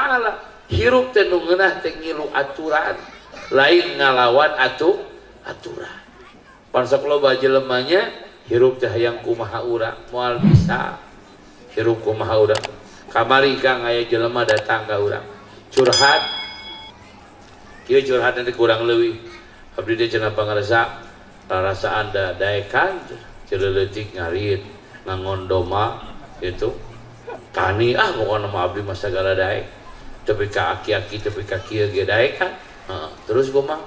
taala. Hirup teh nu ngeunah teh ngilu aturan, lain ngalawan aturan. Pan sok loba jelemanya hirup teh hayang kumaha urang, moal bisa. Hirup kumaha urang. Kamari Kang aya jelema datang ka urang. Curhat. Kieu curhat nanti kurang leuwih. Abdi teh cenah pangarsa rarasaan da daekan celeuletik ngarit ngangon doma gitu. Tani ah pokona mah abdi mah sagala daek. Tepi ka aki-aki tepi ka kieu ge daekan. Heeh, terus kumaha?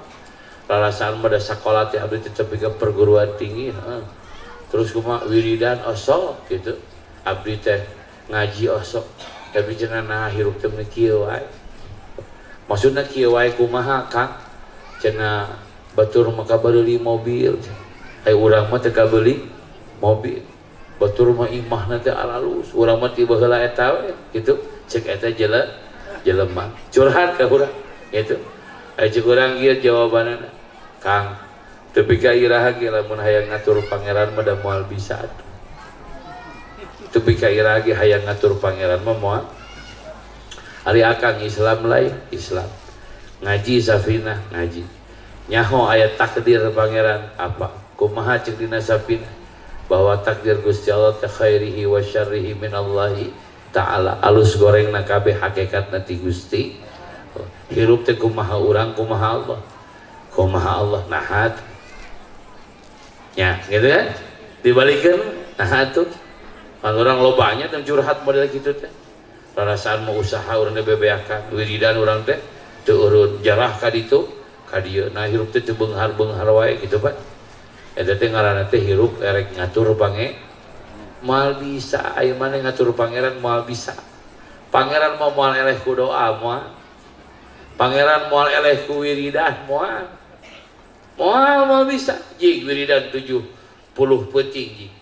Rarasaan mah da sakola teh abdi teh tepi ka perguruan tinggi, heeh. Terus kumaha wiridan osok gitu. Abdi teh ngaji osok. Tapi cenah nah hirup teh meni kieu wae. Maksudna kieu wae kumaha Kang? Cenah batur mah kabeuli mobil. Ai urang mah teu kabeuli mobil. Batur mah imahna teh alalus, urang mah ti baheula eta we gitu. Cek eta jelema curhat ka urang gitu. Ai cek urang ieu jawabanana. Kang, tepi ka iraha ge lamun hayang ngatur pangeran mah da moal bisa atuh. Tepi ka iraha ge hayang ngatur pangeran mah moal. Ari akang Islam lain, Islam. Ngaji safinah, ngaji. Nyaho aya takdir pangeran apa? Kumaha cek dina safinah? Bahwa takdir Gusti Allah teh khairihi wa syarrihi minallahi ta'ala. Alus gorengna kabeh hakikatna ti Gusti. Hirup teh kumaha urang, kumaha Allah. Kumaha Allah naha tuh. Ya, gitu kan? Dibalikeun naha tuh. Kan urang lobanya teh curhat model kitu teh. Rarasaan mau usaha urang teh bebeakan, wiridan urang teh teu urun jarah ka ditu, ka dieu. Nah hirup teh teu beunghar-beunghar wae gitu Pak. Eta teh ngaranna teh hirup erek ngatur pange moal bisa, aya maneh ngatur pangeran moal bisa. Pangeran mah moal eleh ku doa moal. Pangeran moal eleh ku wiridan moal. Moal moal bisa. Jig wiridan 70 peuting jig.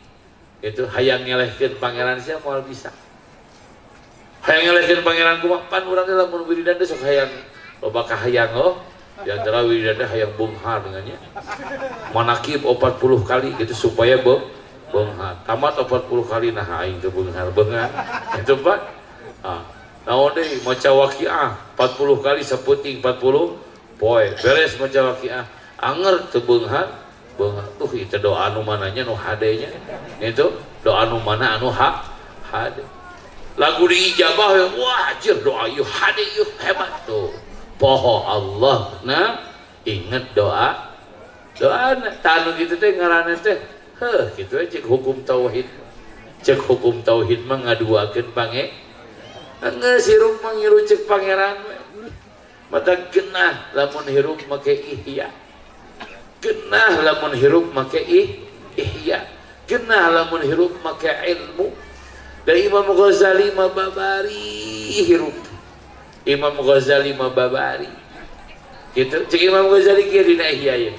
Itu hayang ngelehkeun pangeran sia moal bisa. Hayang ngelehkeun pangeran kumaha pan urang teh lamun wiridan teh sok hayang loba kahayang oh. Di antara wiridan teh hayang beunghar dengannya. Manakib 40 kali gitu supaya beunghar. Tamat 40 kali nah aing teh beunghar beunghar. Itu Pak. Ah, naon deui maca waqiah 40 kali saputing 40 poe. Beres maca waqiah anger teu beunghar beunghar. Tuh itu doa anu mananya nu hade nya. Itu doa anu mana anu hade. Lagu diijabah ya, wah anjir doa ieu hade ieu hebat tuh. Poho Allah nah inget doa doa tanu gitu teh ngaranna teh heuh kitu we cek hukum tauhid. Cek hukum tauhid mah ngaduakeun pange geus hirup mah ngilu cek pangeran we. Mata genah lamun hirup make ihya. Genah lamun hirup make ihya. Genah lamun hirup make ilmu. Da Imam Ghazali mah babari hirup. Imam Ghazali mah babari. Gitu cek Imam Ghazali kieu dina ihya ieu.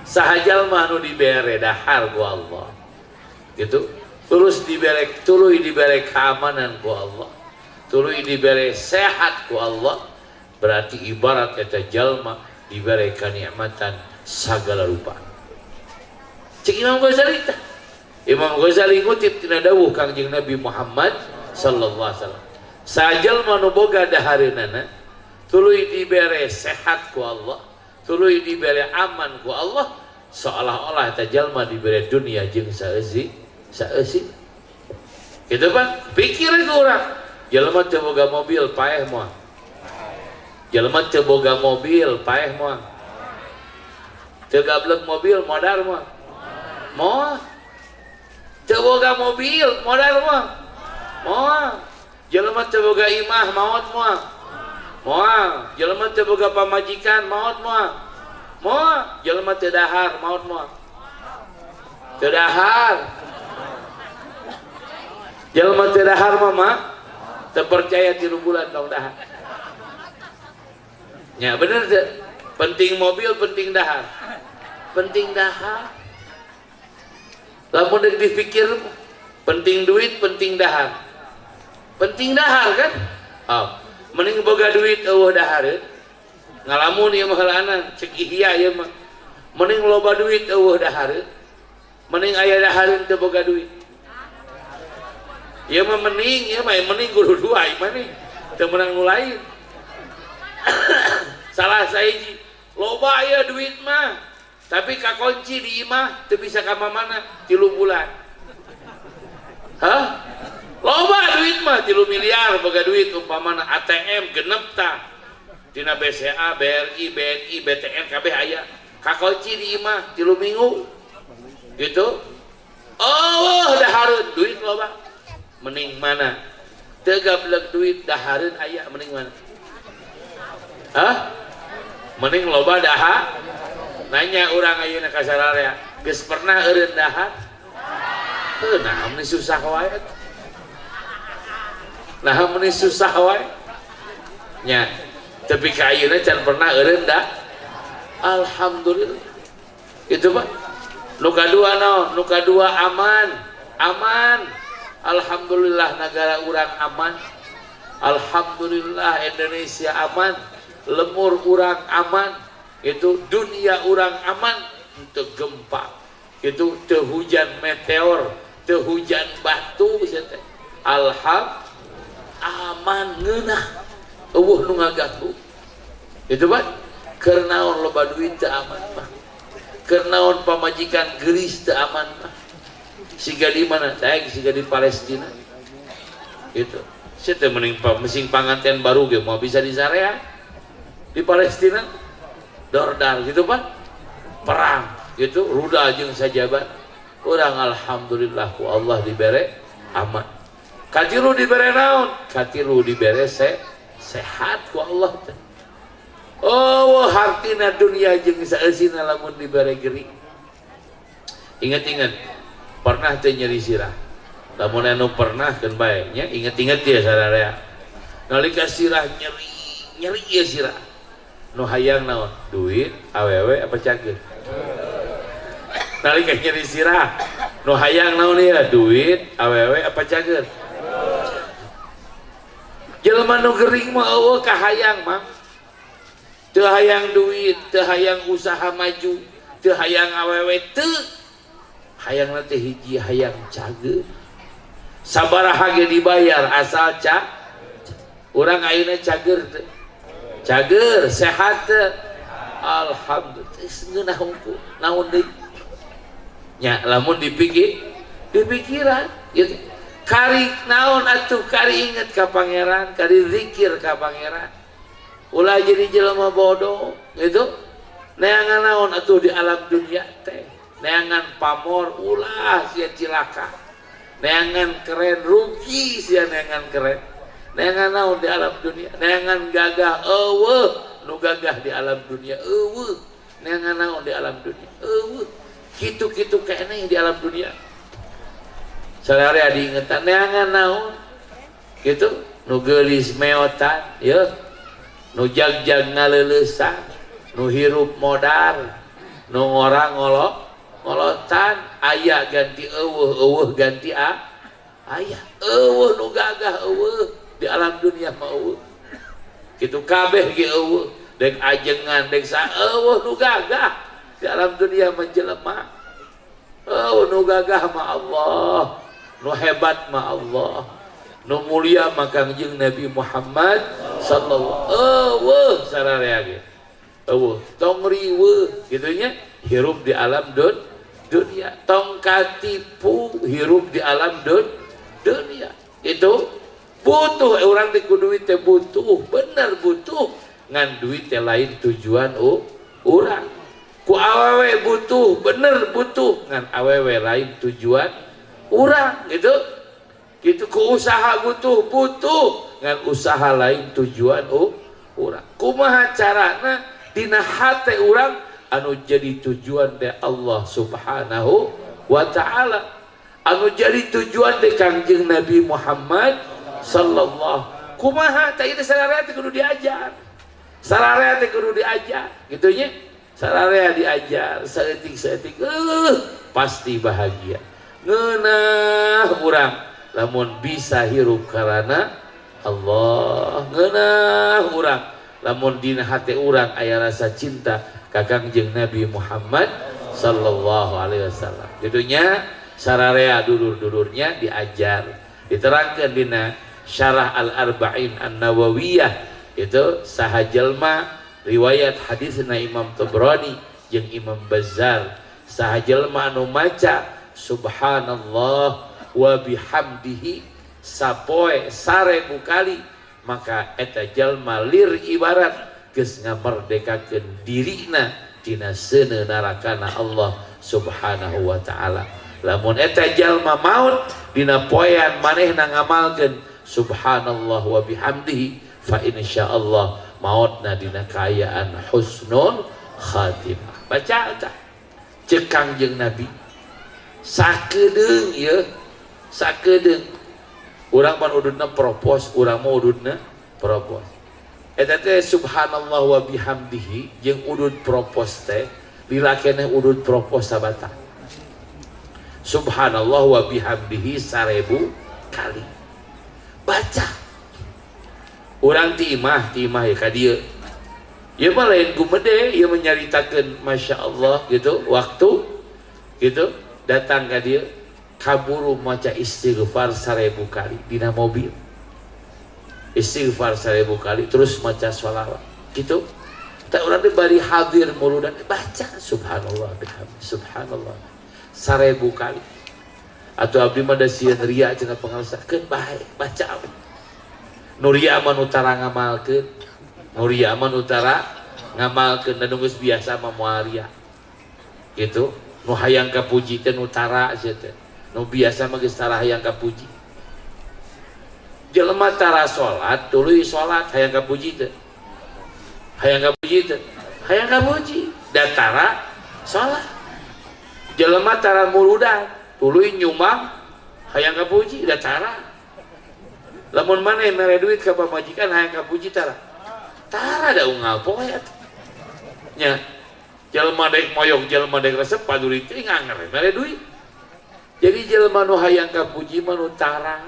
Saha jalma anu dibere dahar ku Allah. Gitu. Terus dibere tuluy dibere keamanan ku Allah. Tuluy dibere sehat ku Allah. Berarti ibarat eta jalma dibere kenikmatan sagala rupa. Cek Imam Ghazali teh. Imam Ghazali ngutip tina dawuh Kangjeng Nabi Muhammad sallallahu alaihi wasallam. Sajalma nu boga dahareunana tuluy dibere sehat ku Allah, tuluy dibere aman ku Allah, seolah-olah eta jalma dibere dunia jeung saeusi, saeusi. Gitu Pak, pikir ku urang. Jalma teu boga mobil paeh moal. Jalma teu boga mobil paeh moal. Teu gablek mobil modar moal. Moal. Teu boga mobil modar moal. Moal. Jelema teu boga imah maot moal. Moal. Jelema teu boga pamajikan maot moal. Moal. Jelema teu dahar maot moal. Teu dahar. Jelema teu dahar mah mah teu percaya 3 bulan tong dahar. Ya bener teu? Penting mobil, penting dahar. Penting dahar. Lamun deuk dipikir penting duit, penting dahar. Penting dahar kan? Oh, mending boga duit eueuh dahareun. Ngalamun ieu mah heulaanan, cek ihya ieu mah. Mending loba duit eueuh dahareun. Mending aya dahareun teu boga duit. Ieu mah mending, ieu mah mending kudu dua ieu mah nih. Teu meunang nu lain. Salah sahiji, loba aya duit mah, tapi kakunci di imah teu bisa ka mana 3 bulan. Hah? Loba duit mah 3 miliar boga duit umpamana ATM genep tah. Dina BCA, BRI, BNI, BTN kabeh aya. Kakunci di imah 3 minggu. Gitu. Oh, dahareun duit loba. Mending mana? Teu gablek duit dahareun aya mending mana? Hah? Mending loba daha? Nanya urang ayeuna ka sararea, geus pernah eureun dahar? Heuh, nah meni susah wae. Nah meni susah wae. Nya, tapi ka ayeuna can pernah eureun dah. Alhamdulillah. Itu Pak. Nu kadua naon? Nu kadua aman. Aman. Alhamdulillah negara urang aman. Alhamdulillah Indonesia aman. Lemur urang aman. Itu dunia urang aman untuk gempa. Itu teu hujan meteor, teu hujan batu sia teh. Alhamdulillah aman ngeunah. Eueuh nu ngaganggu. Itu Pak. Keur naon loba duit teu aman mah. Keur naon pamajikan geulis teu aman mah. Siga di mana? Daek siga di Palestina. Gitu. Sia teh mending mesing panganten baru ge moal bisa disarea. Di Palestina dordar gitu Pak. Perang gitu, rudal jeung sajabat. Urang alhamdulillah ku Allah dibere aman. Katilu dibere naon? Katilu dibere sehat ku Allah teh. Oh, hartina dunia jeung saeusina lamun dibere gering. Ingat-ingat, pernah teu nyeri sirah? Lamun anu pernah keun bae nya, inget-inget ya sararea. Nalika sirah nyeri, nyeri ieu sirah. Nu hayang naon? Duit, awewe apa cageur? Nalika nyeri sirah, nu hayang naon ieu? Duit, awewe apa cageur? Jelema nu gering mah eueuh kahayang mah. Teu hayang duit, teu hayang usaha maju, teu hayang awewe teu. Hayangna teh hiji hayang cageur. Sabaraha ge dibayar asal urang ayeuna cageur teu. Cageur, sehat teu. Alhamdulillah, geus ngeunah hungkul. Naon deui? Nya lamun dipikir, dipikiran gitu. Kari naon atuh kari inget ka pangeran, kari zikir ka pangeran. Ulah jadi jelema bodoh gitu. Neangan naon atuh di alam dunia teh. Neangan pamor ulah sia cilaka. Neangan keren rugi sia neangan keren. Neangan naon di alam dunia, neangan gagah eueuh nu gagah di alam dunia eueuh. Neangan naon di alam dunia eueuh. Kitu-kitu keneh di alam dunia. Sararea diingetan neangan naon gitu, nu geulis meotan yeuh, nu jagjag ngaleulesan, nu hirup modar, nu ngora ngolotan, aya ganti eueuh, eueuh ganti aya, eueuh nu gagah eueuh di alam dunia mah eueuh. Kitu kabeh ge eueuh, dek ajengan dek sa eueuh nu gagah di alam dunia mah jelema. Eueuh nu gagah mah Allah, nu hebat mah Allah, nu mulia mah Kangjeng Nabi Muhammad sallallahu eueuh sararea ge. Eueuh tong riweuh kitu nya hirup di alam dunia, tong katipu hirup di alam dunia. Itu butuh urang teh ku duit teh butuh, bener butuh, ngan duit teh lain tujuan urang. Ku awewe butuh, bener butuh, ngan awewe lain tujuan urang gitu. Gitu ku usaha butuh, butuh, ngan usaha lain tujuan urang. Kumaha carana dina hate urang anu jadi tujuan teh Allah Subhanahu wa taala, anu jadi tujuan teh Kangjeng Nabi Muhammad sallallahu. Kumaha teh ieu sararea teh kudu diajar. Sararea teh kudu diajar gitu nya. Sararea diajar saeutik-saeutik pasti bahagia. Ngeunah urang lamun bisa hirup karana Allah. Ngeunah urang lamun dina hate urang aya rasa cinta ka Kangjeng Nabi Muhammad sallallahu alaihi wasallam. Jadinya sararea dulur-dulurnya diajar, diterangkeun dina Syarah Al-Arba'in An-Nawawiyah itu saha jelma riwayat hadisna Imam Tabrani jeung Imam Bazzar, saha jelma anu maca subhanallah wa bihamdihi sapoe 1000 kali, maka eta jalma lir ibarat geus ngamerdekakeun dirina tina seuneu narakana Allah Subhanahu wa taala. Lamun eta jalma maut dina poean manehna ngamalkeun subhanallah wa bihamdihi fa insyaallah mautna dina kaayaan husnul khatimah. Baca eta ceuk Kangjeng Nabi sakedeung ieu sakedeung urang pan ududna propos, urang mah ududna propos. Eta teh subhanallah wa bihamdihi jeung udud propos teh lila keneh udud propos sabata. Subhanallah wa bihamdihi 1000 kali. Baca. Urang ti imah ya ka dieu. Ieu mah lain gumede, ieu menyaritakeun masyaallah gitu, waktu gitu datang ka dieu kaburu maca istighfar 1000 kali dina mobil. Istighfar 1000 kali terus maca sholawat gitu. Tak urang teh bari hadir muludan baca subhanallah bihamdi subhanallah 1000 kali. Atau abdi mah da sieun ria cenah pangarsakeun bae baca. Nu ria mah nu tara ngamalkeun, nu ria mah nu tara ngamalkeun da nu geus biasa mah moal ria. Gitu. Nu hayang kapuji teh nu tara sia teh. Nu biasa mah geus tara hayang kapuji. Jelema tara salat, tuluy salat hayang kapuji teh. Hayang kapuji teh. Hayang kapuji, da tara salat. Jelema tara muludan, tuluy nyumbang hayang kapuji da tara. Lamun maneh mere duit ka pamajikan hayang kapuji tara. Tara da unggal poe atuh. Nya jelema dek moyog, jelema dek resep paduli teh nganger mere duit. Jadi jelema nu hayang kapuji mah nu tara.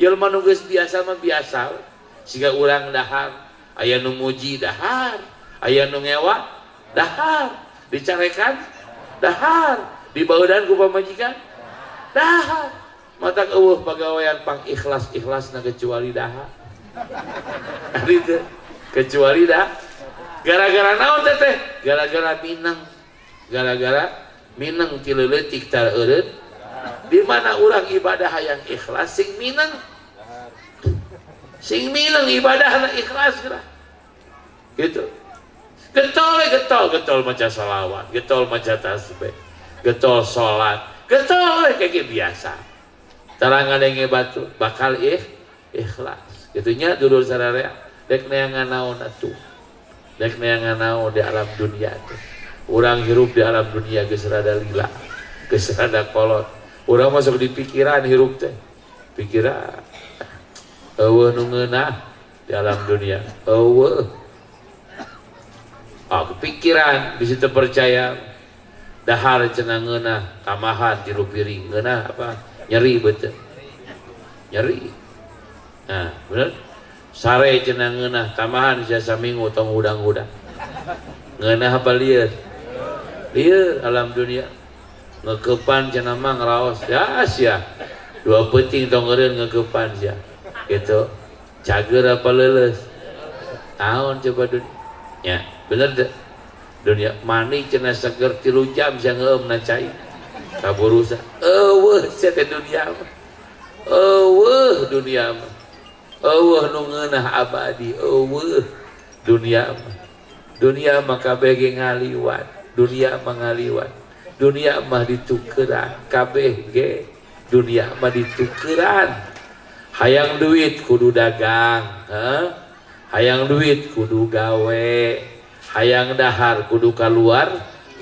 Jelema nu geus biasa mah biasa. Siga urang dahar, aya nu muji dahar, aya nu ngewa dahar, dicarekan dahar, dibaudan ku pamajikan dahar. Matak eueuh pagawean pang ikhlas-ikhlasna kecuali dahar. Ari teh kecuali dah. Gara-gara naon teh? Gara-gara mineng. Gara-gara mineng ti leutik tara eureun. Di mana urang ibadah hayang ikhlas sing mineng. Sing mineng ibadahna ikhlas geura. Gitu. Getol getol getol maca selawat, getol maca tasbih, getol salat, getol kayak biasa. Tara ngadenge batu bakal ikhlas. Gitunya dulur sararea dek neangan naon atuh. Dek neangan naon di alam dunia teh. Urang hirup di alam dunia geus rada lila, geus rada kolot. Urang masuk di pikiran hirup teh. Pikiran eueuh nu ngeunah di alam dunia. Eueuh. Ah, kepikiran bisa terpercaya dahar cenah ngeunah tamahan tilu piring ngeunah apa nyeri betul nyeri. Nah, bener sare cenah ngeunah tamahan sia saminggu tong hudang-hudang ngeunah apa lieur lieur alam dunia ngeukepan cenah mah ngaraos ya sia dua peuting tong eureun ngeukepan sia gitu cager apa leuleus naon coba dunia ya bener deh dunia mani cenah seger 3 jam sia ngeueum na cai kaburusa eueuh sia teh dunia mah eueuh dunia mah eueuh nu ngeunah abadi eueuh dunia mah dunia mah kabeh ge ngaliwat dunia mah ngaliwat dunia mah ditukeran kabeh ge dunia mah ditukeran hayang duit kudu dagang heh hayang duit kudu gawe hayang dahar kudu keluar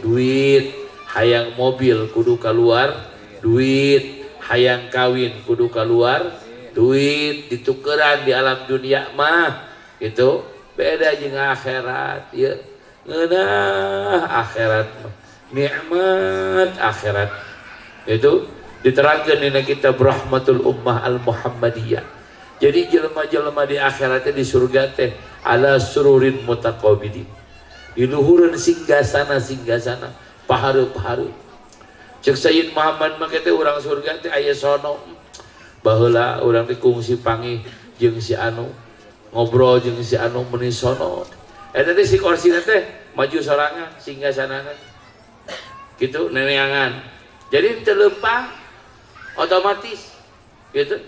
duit hayang mobil kudu keluar duit hayang kawin kudu keluar duit ditukeran di alam dunia mah gitu beda jeung akhirat ya ngeunah akhirat mah nikmat akhirat itu diterangkan dina kitab Rahmatul Ummah Al-Muhammadiyah. Jadi jelema-jelema di akhiratnya di surga teh ala sururin mutaqabilin di luhureun singgasana singgasana pahareup-pahareup. Cek Sayyid Muhammad mah teh urang surga teh aya sono Baheula urang teh kungsi panggih jeung si anu, ngobrol jeung si anu meuni sono. Eta teh si korsina teh maju sorangan singgasanana. Gitu neneangan. Jadi teu leumpang otomatis gitu.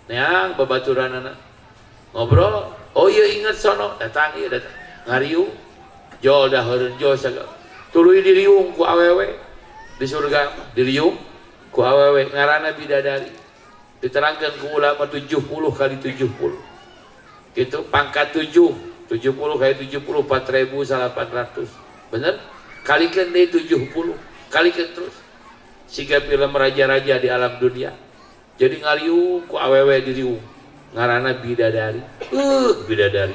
Neang babaturanana ngobrol, oh iya inget sono, datang ieu datang. Ngariung jol daheureun jol sagala. Tuluy diriung ku awewe di surga, diriung ku awewe ngaranna bidadari. Diterangkan ku ulama 70 kali 70. Gitu, pangkat 7, 70 kali 70 4800. Bener? Kalikeun deui 70, kalikeun terus. Siga film raja-raja di alam dunia. Jadi ngariung ku awewe diriung. Ngaranna bidadari. Bidadari.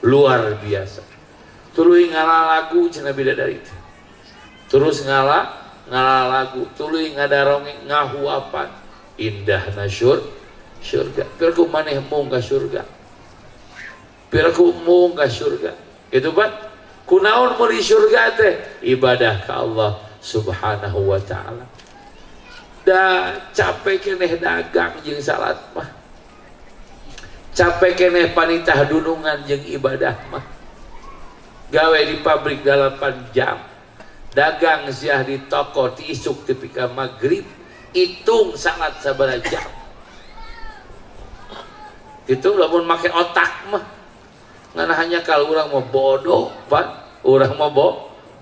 Luar biasa. Tuluy ngala lagu cenah bidadari teh. Terus ngala lagu, tuluy ngadarongeng ngahuapan. Indahna surga. Piraku maneh mung ka surga. Piraku mung ka surga. Gitu Pak. Kunaon meuli surga teh? Ibadah ka Allah Subhanahu wa taala. Da capek keneh dagang jeung salat mah. Capek keneh panitah dunungan jeung ibadah mah. Gawe di pabrik 8 jam. Dagang siah di toko ti isuk tepi ka magrib. Hitung salat sabaraha jam. Gitu lamun make otak mah. Ngan hanya kalau urang mah bodoh, Pak. Urang mah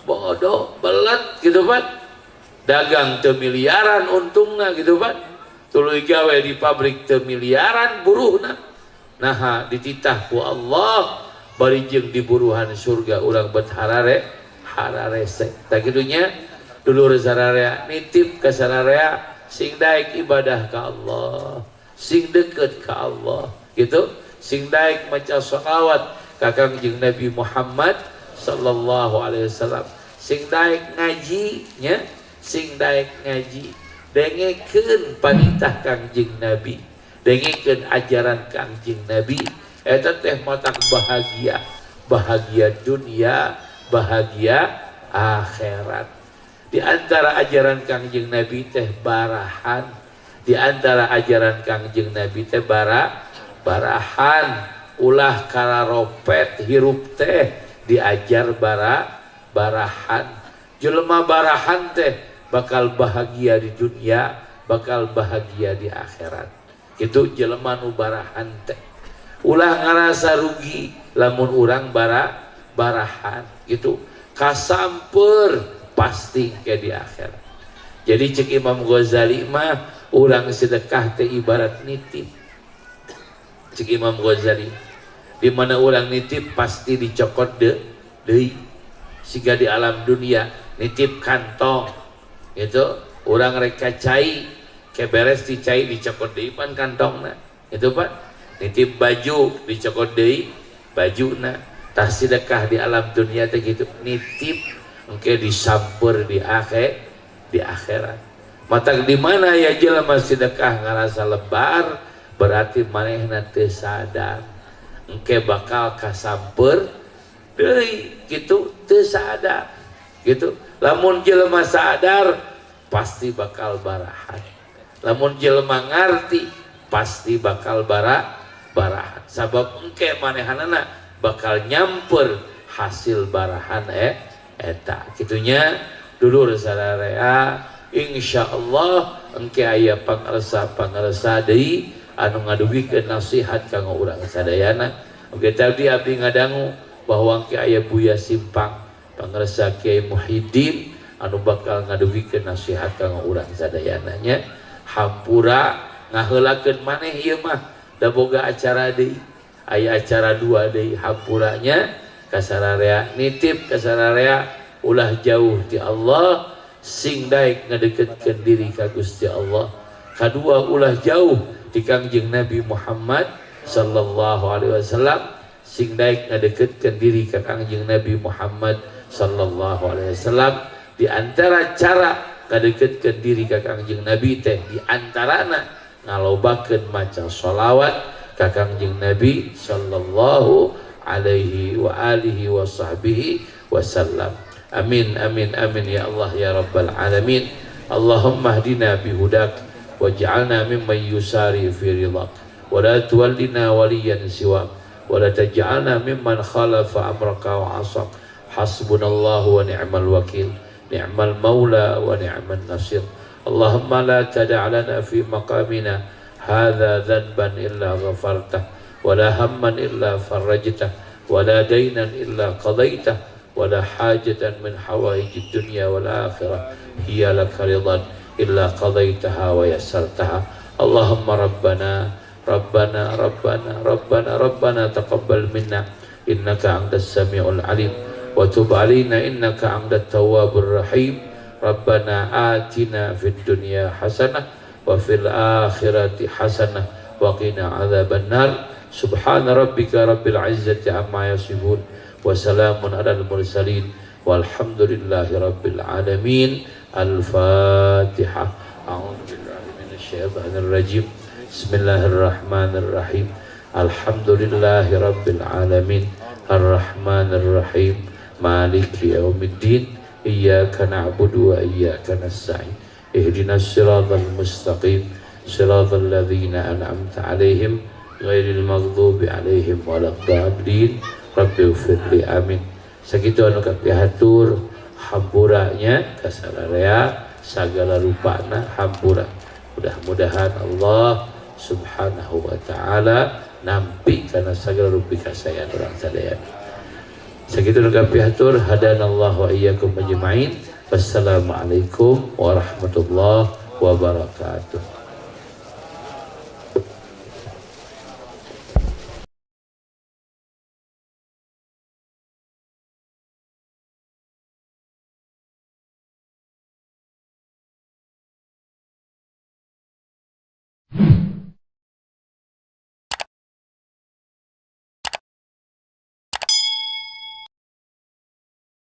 bodoh, belet gitu, Pak. Dagang teu miliaran untungna gitu, Pak. Tuluy gawe di pabrik teu miliaran buruhna. Naha dititah ku Allah bari jeung diburuhan surga urang bet hararese. Tah kitunya dulur sararea nitip ka sararea sing daek ibadah ka Allah, sing deket ka Allah, gitu. Sing daek maca sholawat ka Kangjeng Nabi Muhammad sallallahu alaihi wasallam. Sing daek ngaji nya, sing daek ngaji, dengekeun panitah Kangjeng Nabi, dengekeun ajaran Kangjeng Nabi, eta teh matak bahagia, bahagia dunia, bahagia akhirat. Di antara ajaran Kangjeng Nabi teh barahan, di antara ajaran Kangjeng Nabi teh barahan, ulah kararopet hirup teh diajar barahan. Jelema barahan teh bakal bahagia di dunia, bakal bahagia di akhirat. Itu jelema nu barahan teh. Ulah ngarasa rugi lamun urang barahan gitu. Kasamper pasti ke di akhirat. Jadi cek Imam Ghazali mah urang sedekah teh ibarat nitip. Cek Imam Ghazali, di mana urang nitip pasti dicokot deui. Siga di alam dunia nitip kantong gitu, urang rek cai ke beres dicai dicokot deui pan kantongna. Itu Pak, nitip baju dicokot deui bajuna. Tah sedekah di alam dunia teh gitu, nitip engke disamper di akhirat. Matak di mana ya jelema sedekah ngarasa lebar, berarti manehna teu sadar. Engke bakal kasamper deui gitu, teu sadar. Gitu. Lamun jelema sadar pasti bakal barahan. Lamun jelema ngarti pasti bakal barahan. Sabab engke manehanana bakal nyamper hasil barahan eta. Kitunya dulur sararea insyaallah engke aya pangarsa-pangarsa deui anu ngadugikeun nasihat kanggo urang sadayana. Oke tadi abdi ngadangu bahwa engke aya Buya Simpang pangarsa Kiai Muhyiddin anu bakal ngadugikeun nasihat kanggo urang sadayana nya. Hampura ngaheulakeun maneh ieu mah da boga acara deui. Aya acara dua deui hampuranya kasararea nitip kasararea ulah jauh ti Allah, sing daek ngadeketkeun diri ka Gusti Allah. Kadua ulah jauh ti Kangjeng Nabi Muhammad sallallahu alaihi wasallam, sing daek ngadeketkeun diri ka Kangjeng Nabi Muhammad sallallahu alaihi wasallam. Di antara cara ngadeketkeun diri ka Kangjeng Nabi teh di antarana ngalobakeun maca sholawat ka Kangjeng Nabi sallallahu alaihi wa alihi wa sahbihi wasallam. Amin amin amin ya Allah ya rabbal alamin. Allahumma hdina bihudak Waj'alna mimman yusari fi ridhak. Wa la tuwallina waliyan siwak. Wa la taj'alna mimman khalafa amraka wa 'asak. Hasbunallahu wa ni'mal wakil. Ni'mal maula wa ni'man nasir. Allahumma la tada' lana fi maqamina hadza dhanban illa ghafartah, wa la hamman illa farajtah, wa la daynan illa qadaytah, wa la hajatan min hawaijid dunya wal akhirah hiya laka ridan illa qadaytaha wa yassartaha. Allahumma rabbana rabbana rabbana rabbana rabbana taqabbal minna innaka antas samiul alim wa tub alaina innaka antat tawwabur rahim. Rabbana atina fid dunya hasanah wa fil akhirati hasanah wa qina adzabannar. Subhana rabbika rabbil izzati amma yasifun wa salamun alal mursalin walhamdulillahi rabbil alamin. Al-Fatihah. A'udzu billahi minasyaitonir rajim. Bismillahirrahmanirrahim. Alhamdulillahi rabbil alamin. Arrahmanir rahim. Maliki yaumiddin. Iyyaka na'budu wa iyyaka nasta'in. Ihdinas siratal mustaqim. Siratal ladzina an'amta 'alaihim ghairil maghdubi 'alaihim waladdallin. Rabbighfirli, amin. Sakitu anu kapihatur hampuranya kasararea sagala rupana hampura. Mudah-mudahan Allah Subhanahu wa taala nampi kana sagala rupi kasayan urang sadayana. Sakitu nu kapihatur, hadanallahu wa iyyakum ajmain. Wassalamualaikum warahmatullahi wabarakatuh.